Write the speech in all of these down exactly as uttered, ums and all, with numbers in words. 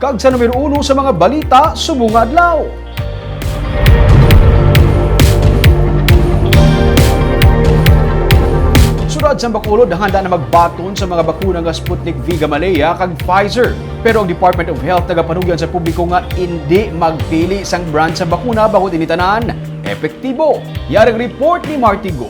Kag sa numero uno sa mga balita subong nga adlaw. Siyudad sang Bacolod handa na magbaton sa mga bakuna nga Sputnik V Gamaleya kag Pfizer. Pero ang Department of Health nagapanugyan sa publiko nga indi magpili sang brand sa bakuna bangod ini tanan epektibo. Yari ang report ni Marty Go.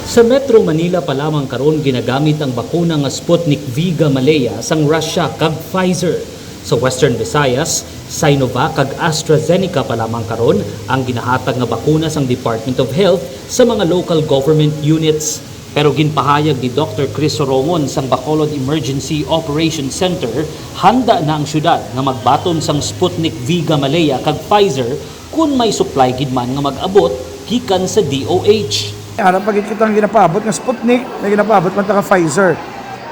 Sa Metro Manila pa lamang karon ginagamit ang bakuna nga Sputnik V Gamaleya sang Russia kag Pfizer. Sa Western Visayas, Sinovac kag AstraZeneca pa lamang karon ang ginahatag nga bakuna sang Department of Health sa mga local government units. Pero ginpahayag ni Doctor Chris Sorongon sang Bacolod Emergency Operation Center, handa na ang siyudad nga magbaton sang Sputnik V Gamaleya kag Pfizer kon may supply gid man nga mag-abot gikan sa D O H. Ara pa gid kita ang ginapaabot nga Sputnik, may ginapaabot man ta nga Pfizer.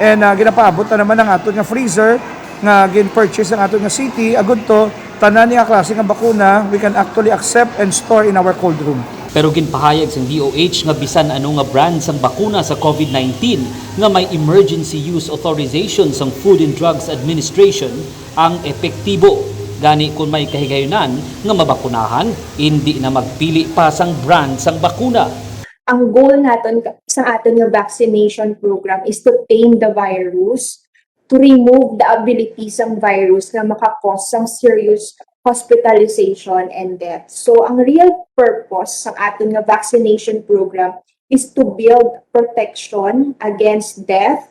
And, ah, ginapaabot na naman ang aton nga freezer nga gin-purchase ang aton nga city, agud to tanan ni nga klase nga bakuna we can actually accept and store in our cold room. Pero ginpahayag sang D O H nga bisan ano nga brand sang bakuna sa COVID nineteen nga may emergency use authorization sang Food and Drugs Administration ang epektibo. Gani, kon may kahigayunan nga mabakunahan, indi na magpili pa sang brand sang bakuna. Ang goal naton ka-, sa aton nga vaccination program is to tame the virus, to remove the ability sang virus nga makakos sang serious hospitalization and death. So, ang real purpose sa aton nga vaccination program is to build protection against death,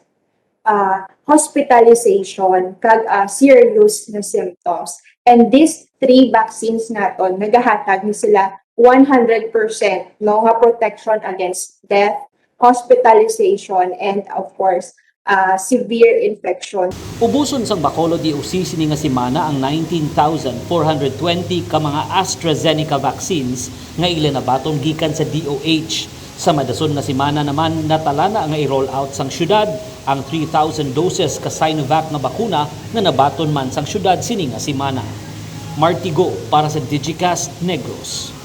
ah, hospitalization, kag, ah, serious nga symptoms. And these three vaccines naton nagahatag ni sila one hundred percent, no, nga protection against death, hospitalization, and of course, ah, severe infection. Ubuson sang Bacolod D O C sini nga semana ang nineteen thousand four hundred twenty ka mga AstraZeneca vaccines nga ila nabaton gikan sa D O H. Sa madason nga semana naman, natala na nga i-roll out sang siyudad ang three thousand doses ka Sinovac nga bakuna nga nabaton man sang siyudad sini nga semana. Martigo para sa Digicast Negros.